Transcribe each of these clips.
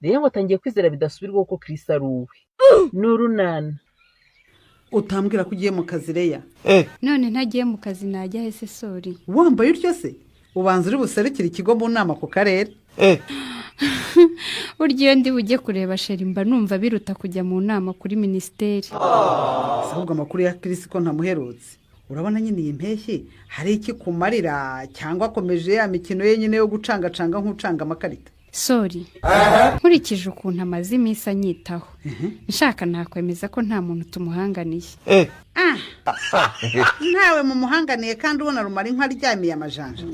Leya ngo atangiye kwizera bidasubirwaho ko Chris ari uwe. Ni urunana. Utambwira ko ugiye mu kazi, Leya? None ntagiye mu kazi najya he se, Sori? Wambaye utyo se, ubanza uri buserukire ikigo mu nama ku karere. Burya iyo ndi bujye kureba chéri, mba numva biruta kujya mu nama kuri minisiteri. Ese ahubwo amakuru ya Chris ko ntamuherutse? Urabona nyine iyi mpeshyi hari iki kumarira, cyangwa akomeje ya mikino ye nyine yo gucangacanga nk'ucanga amakarita? Sori, nkurikije ukuntu amaze iminsi anyitaho, nshaka nakwemeza ko nta muntu tumuhanganiye. Ah, ntawe mumuhanganiye, kandi ubona rumara inka aryamiye amajanja.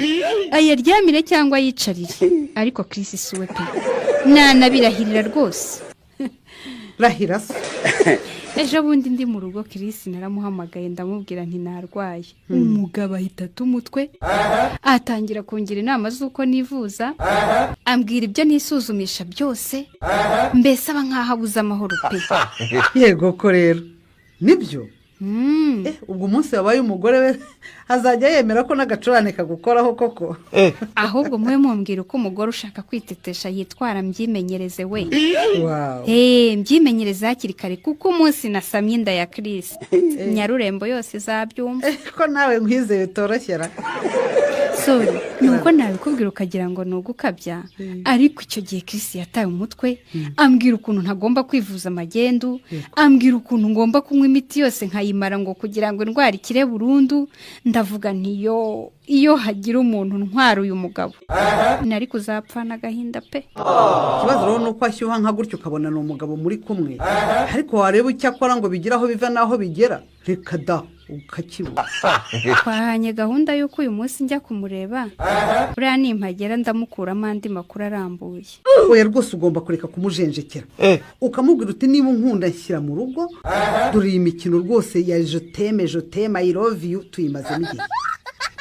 Ayaryamire cyangwa yicarire, ariko Chris si we pe, nanabirahirira rwose. Rahira se. Ejo bundi ndi mu rugo, Chris naramuhamagaye, ndamubwira nti narwaye. Umugabo ahita ata umutwe, atangira kungira inama z'uko nivuza, ambwira ibyo nisuzumisha byose, mbese aba nk'aho abuze amahoro pe. Yego ko rero nibyo. Ubwo umunsi wabaye umugore we azajya yemera ko n'agacurane kagukoraho koko. Ahubwo mube mumbwira uko umugore ushaka kwitetesha yitwara, mbyimenyereze we. Wow. Mbyimenyereze hakiri kare, kuko umunsi nasamye inda ya Chris, Nyarurembo yose izabyumva. Ko nawe nkwizeye utoroshyera. Sorry, nuko nabikubwira ukagira ngo ni ugukabya, ariko icyo gihe Chris yataye umutwe, ambwira ukuntu ntagomba kwivuza magendu, ambwira ukuntu ngomba kunywa imiti yose nkayimara ngo kugira ngo indwara ikire burundu. Ndavuga nti yo, iyo hagira umuntu ntwara uyu mugabo, nari kuzapfana agahinda pe. Ikibazo rero ni uko ashyuha nka gutyo, ukabona ni umugabo muri kumwe, ariko wareba icyo akora ngo bigire aho biva n'aho bigera, reka da, ukakibura. Twahanye gahunda y'uko uyu munsi njya kumureba. Buriya nimpagera ndamukuramo andi makuru arambuye. Oya rwose, ugomba kureka kumujenjekera, ukamubwira uti: "Niba unkunda, nshyira mu rugo. Dore iyi mikino rwose ya je t'aime, je t'aime, I love you tuyimazemo igihe."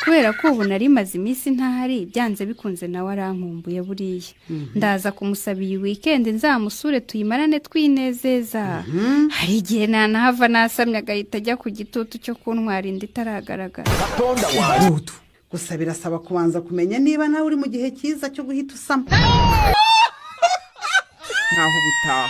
Kubera ko ubu nari maze iminsi ntahari, byanze bikunze nawe arankumbuye. Buriya ndaza kumusaba iyi weekend nzamusure, tuyimarane twinezeza. Hari igihe nanahava nasamye, agahita ajya ku gitutu cyo kuntwara inda itaragaragara. Good. Gusa birasaba kubanza kumenya niba nawe uri mu gihe cyiza cyo guhita usama. Ntaho ubutaha.